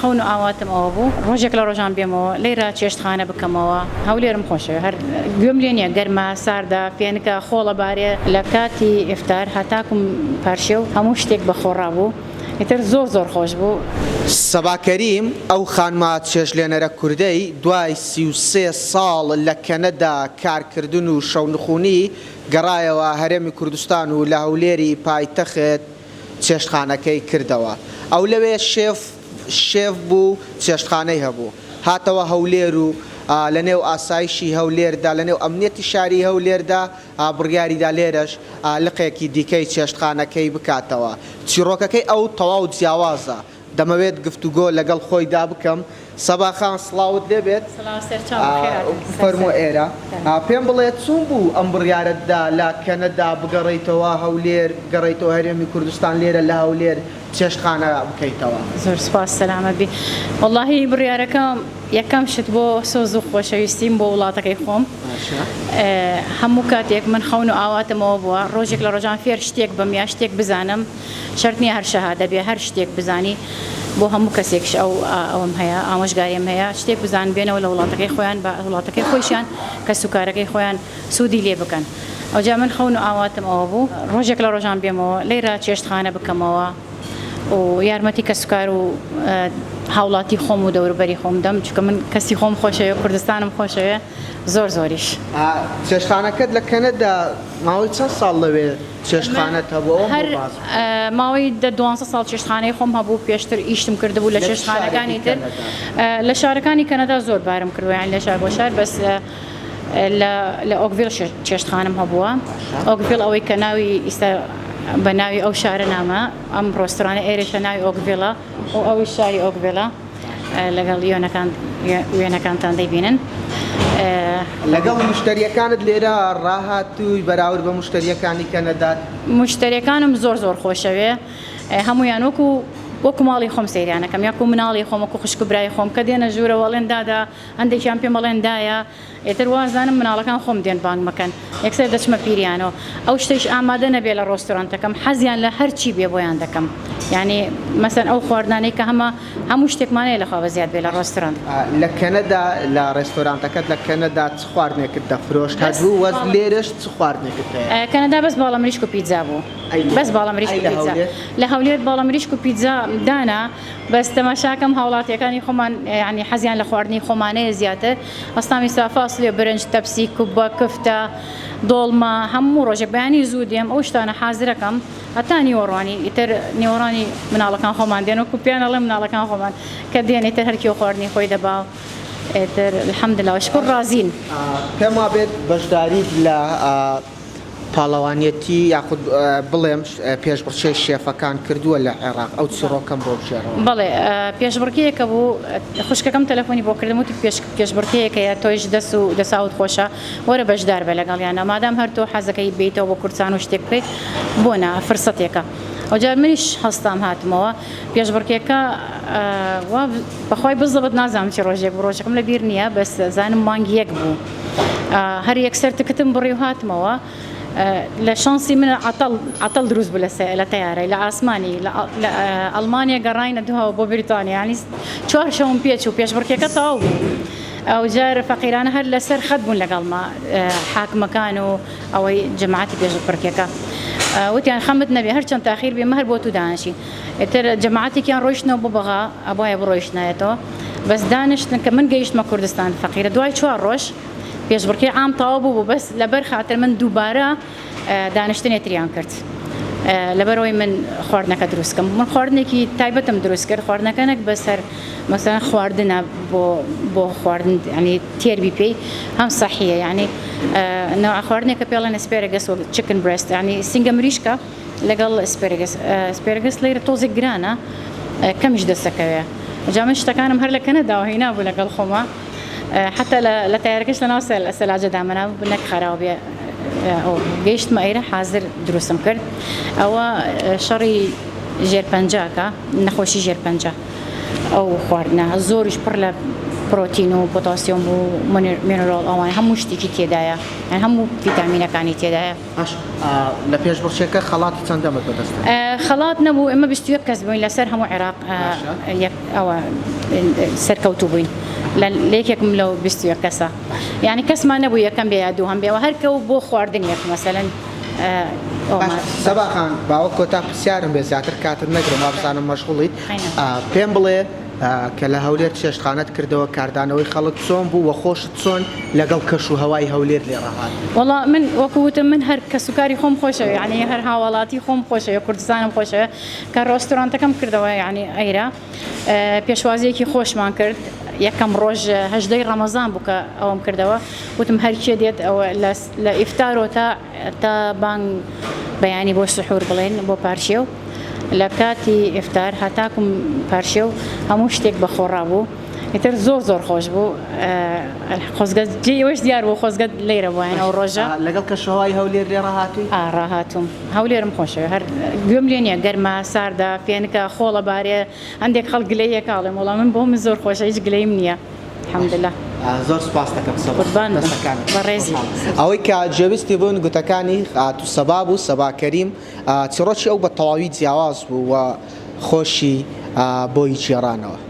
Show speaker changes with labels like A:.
A: خەون و ئاواتم ئەوە بوو ڕۆژێک لە ڕۆژان بێمەوە لێرە چێشتخانە بکەمەوە. هەولێرم خۆشەوێ هەر گوێم لێ نییە گەرمە، ساردە، فێنکە، خۆڵە بارێ. لە کاتی ئیفتار هەتاکوم پارشێو هەموو شتێک بە خۆڕا بوو ئیتر زۆر زۆر خۆش بوو.
B: سەبا کەریم، ئەو خانمە چێشتلێنەرە کوردەی دوای 33 ساڵ لە کەنەدا کارکردن و شەونخونی، گەڕایەوە هەرێمی کوردستان و لە هەولێری پایتەخت چێشتخانەکەی کردەوە. ئەو لەوێ شێف شێف بوو و چێشتخانەی هەبوو. هاتەوە هەولێر و لەنێو ئاسایشی هەولێردا، لەنێو ئەمنیەتی شاری هەولێردا بڕیاریدا لێرەش لقێکی دیکەی چێشتخانەکەی بکاتەوە. چیڕۆکەکەی ئەو تەواو جیاوازە. دەمەوێت گفتوگۆ لەگەڵ خۆیدا بکەم. سەبا خان سڵاوت لێبێت.
A: سڵاو سەرچاو بەخێر هاتن.
B: فەرموو ئێرە. پێم بڵێ چۆن بوو ئەم بڕیارەت دا لە کەنەدا بگەڕێیتەوە هەولێر، بگەڕێیتەوە هەرێمی کوردستان لێرە لە هەولێر چێشتخانە بکەیتەوە؟
A: زۆر سوپاس سەلامەت بی. وەڵاهی بڕیارەکە یەکەم شت بۆ سۆز و خۆشەویستیم بۆ وڵاتەکەی خۆم. هەموو کاتێک من خەون و ئاواتم ئەوە بووە ڕۆژێک لە ڕۆژان فێر شتێک بم یا شتێک بزانم شەرت نییە هەر شەهادە بێ هەر شتێک بزانی بۆ هەموو کەسێکش ئەو ئەوەم هەیە ئامۆژگاریم هەیە شتێک بزان بێنەوە لە وڵاتەکەی خۆیان بە وڵاتەکەی خۆیشیان کەسوکارەکەی خۆیان سوودی لێ بکەن ئەوجا من خەون و ئاواتم ئەوە بوو ڕۆژێک لە ڕۆژان بێمەوە لێرە چێشتخانە بکەمەوە و یارمەتی کەسوکار و هاوڵاتی خۆم و دەوروبەری خۆم دەم چونکە من کەسی خۆم خۆشەوێ کوردستانم خۆشەوێ زۆر زۆریش.
B: چێشتخانەکەت لە کەنەدا ماوەی چەند ساڵ لەوێ چێشتخانەت هەبوو ئەوەم
A: هەر
B: بۆ باس بکە.
A: ماوەی دە دوانزە ساڵ چێشتخانەی خۆم هەبوو پێشتر ئیشتم کردبوو لە
B: لە چ شارێکی
A: چێشتخانەکانی تر
B: کەنەدا؟
A: لە شارەکانی کەنەدا زۆر بارم کردووە یانی لە شار بۆ شار بەس لە لە ئۆکڤیل چێشتخانەم هەبووە.
B: باشە.
A: ئۆکڤیل ئەوەی کە ناوی ئیستا بە ناوی ئەو شارە نامە ئەم ڕۆستۆرانە ئێرەشە ناوی ئۆکڤیلە و ئەویش شاری ئۆکڤیلە لەگەڵ یۆنەکان وێنەکانتان دەیبینن.
B: لەگەڵ مشتەریەکانت لێرە ڕاهاتووی بەراورد بە مشتەریەکانی کەنەدات؟
A: مشتەریەکانم زۆر زۆر خۆشەوێ هەموویان وەکو وەکو ماڵی خۆم سەیریان ئەکەم یاکو مناڵی خۆم وەکو خوشک و برای خۆم کە دێنە ژوورەوە ئەڵێن دادە هەندێکیان پێم ئەڵێن دایە ئیتر وازانم مناڵەکان خۆم دێن بانگ مەکەن یەکسەر دەچمە پیریانەوە ئەو شتەیش ئامادە نەبێ لە ڕۆستۆرانتەکەم حەزیان لە هەرچی بێ بۆیان دەکەم یانی مەسەن ئەو خواردنانەی کە هەمە هەموو شتێکمان هەیە لەخوا بەزیاد بێ لە ڕۆستۆرانت.
B: لە کەنەدا لە ڕێستۆرانتەکەت لە کەنەدا چ خواردنێکت دەفرۆشت
A: بەس
B: هەبوو وە
A: باڵە
B: لێرەش چ خواردنێکت هەیە؟
A: کەنەدا بەس باڵە مریشک و پیتزا بوو
B: ئەی
A: بەس
B: لێرە
A: باڵە مریشک
B: ئەی
A: و
B: لە
A: پیتزا
B: هەولێر؟
A: لە هەولێر باڵە مریشک و پیتزا دانا بەس تەماشاکەم هاوڵاتیەکانی خۆمان یانی حەزیان لە خواردنی خۆمانەیە زیاتر ئەستام ئیستا فاسلیە برنج تەپسی کوبە کفتە دۆڵمە هەموو ڕۆژێک بەیانی زوو دێم ئەو شتانە حازرەکەم هەتا نیوەڕوانی ئیتر نیوەڕانی مناڵەکان خۆمان دێن وەکو پێیان ئەڵێم مناڵەکان خۆمان کە دێن ئیتر هەرکێ خواردنی خۆی دەبا ئیتر الحمدلله شکر ڕازین.
B: پێم وابێت بەشداریت لە پاڵەوانیەتی یاخود بڵێم پێشبڕکێی شێفەکان کردووە لە عێراق ئەو چیڕۆکەم بۆ بگێڕەوە.
A: بەڵێ پێشبڕکێیەکە بوو خوشکەکەم تەلەفۆنی بۆ کردم وتی پێش پێشبڕکێیەکەیە تۆیش دەس و دەساوت خۆشە وەرە بەشدار بە لەگەڵیانە مادام هەر تۆ حەزەکەی بێیتەوە بۆ کوردستان و شتێک بکەیت بۆ نا فرسەتێکە ئەوجار منیش هەستام هاتمەوە پێشبڕکێکە وا بەخوای بزەبت نازانم چی ڕۆژێک بوو ڕۆژەکەم لە بیر نییە بەس زانم مانگی یەک بوو هەر یەکسەر تکتم بڕی و هاتمەوە لە شانسی من عەتەڵ عەتەڵ دروست بوو لە تەیارەی لە ئاسمانی لە ئەڵمانیا گەڕاینە دوهاوە بۆ بریتانیا یانی چوار شەوم پێچوو پێشبڕکێکە تەواو بوو ئەوجار فەقیرانە هەر لەسەر خەت بوون لەگەڵما حاکمەکان و ئەوەی جەماعەتی پێشبڕکێکە وتیان خەمت نەبێ هەرچەند تاخیر بێ مە هەر بۆ تو دانەچین ئیتر جەماعەتێکیان ڕۆیشتنەوە بۆ بەغا ئەبوایە بڕۆیشتنایەتەوە بەس دانیشتن کە من گەیشتمە کوردستان فەقیرە دوای چوار ڕۆژ پێشبڕکێی عام تەواو بوو بەس لەبەر خاتر من دووبارە دانیشتنێ تریان کرد لەبەرئەوەی من خواردنەکە دروست کەم من خواردنێکی تایبەتم دروست کرد خواردنەکە نەک بەسەر مەسەلەن خواردنە بۆ بۆ خواردن یعنی تێربی پێی هەم سەحیە یعنی نەوع خواردنێکە پێڵێن asparagus وەک chicken breast یعنی سینگە مریشکە لەگەڵ asparagus asparagus لێرە تۆزێک گرانە کەمیش دەستەکەوێ جا من شتەکانم هەر لە کەنەداوە هینابوو لەگەڵ خۆما حتا لە تەیارەکەش لەناو سەلاجە دامەنا نەک خەراو بێ گەیشتمە ئێرە حازر دروستم کرد ئەوە شەڕی ژێرپەنجاکە نەخۆشی ژێرپەنجە ئەو خواردنە زۆریش پڕ لە پرۆتین و پۆتاسیۆم و mineral ئەوان هەموو شتێکی تێدایە یان هەموو ڤیتامینەکانی تێدایە.
B: باش لە پێشبڕکێکە خەڵاتی چەندەمت بەدەست هێنا؟
A: خەڵات نەبوو ئێمە 21 کەس بووین لەسەر هەموو عێراق یەک ئەوە سەرکەوتوو بووین لە یەکێکم لەو 21 کەسە یعنی کەسمان نەبوو یەکەم بێ یا دووهەم بێ هەر کە و بۆ خواردن یەک مەسەلەن
B: سەبا خان باوە کۆتا پرسیارم بێ زیاتر کاتت نەگرم وابزانم مەشغوڵیت پێم بڵێ کە لە هەولێر چێشتخانەت کردەوە کاردانەوەی خەڵک چۆن بوو وە خۆشت چۆن لەگەڵ کەش و هەوای هەولێر لێ ڕاهاتی؟
A: وەڵا من وەکو وتم من هەر کەسوکاری خۆم خۆشەوێ یعنی هەر هاوڵاتی خۆم خۆشەوێ کوردستانم خۆشەوێ کە ڕێستورانتەکەم کردەوە یعنی ئەیرە پێشوازیەکی خۆشمان کرد یەکەم ڕۆژ هەژدەی ڕەمەزان بوو کە ئەوەم کردەوە وتم هەرکێ دێت ئەوە لە ئیفتارۆ تا تا بانگ بەیانی بۆ سحور بڵێن بۆ پارشێو لە کاتی ئیفتار هەتاکم پارشێو هەموو شتێک بە خۆڕا بوو ئیتر زۆر زۆر خۆش بوو خۆزگە جێی ئەوەش دیار بوو خۆزگە لێرە بووین ئەو ڕۆژە.
B: لەگەڵ کەشوهەوای هەولێر لێ ڕاهاتووی؟
A: ئا ڕاهاتووم هەولێرم خۆشەوێ هەر گوێم لێ نییە گەرمە ساردە فێنکە خۆڵە بارێ هەندێک خەڵک گلەیی ئەکا ئەڵێم وەڵا من بۆ من زۆر خۆشە هیچ گلەییم نییە الحمدللە.
B: زۆر سوپاست دەکەم سەبا.
A: قوربان بم بەڕێزی.
B: ئەوەی کە جێویستی بوون گوتەکانی خاتوو سەبا بوو، سەبا کەریم، چیڕۆکی ئەو بە تەواوی جیاواز بوو و خۆشی بۆی گێڕانەوە.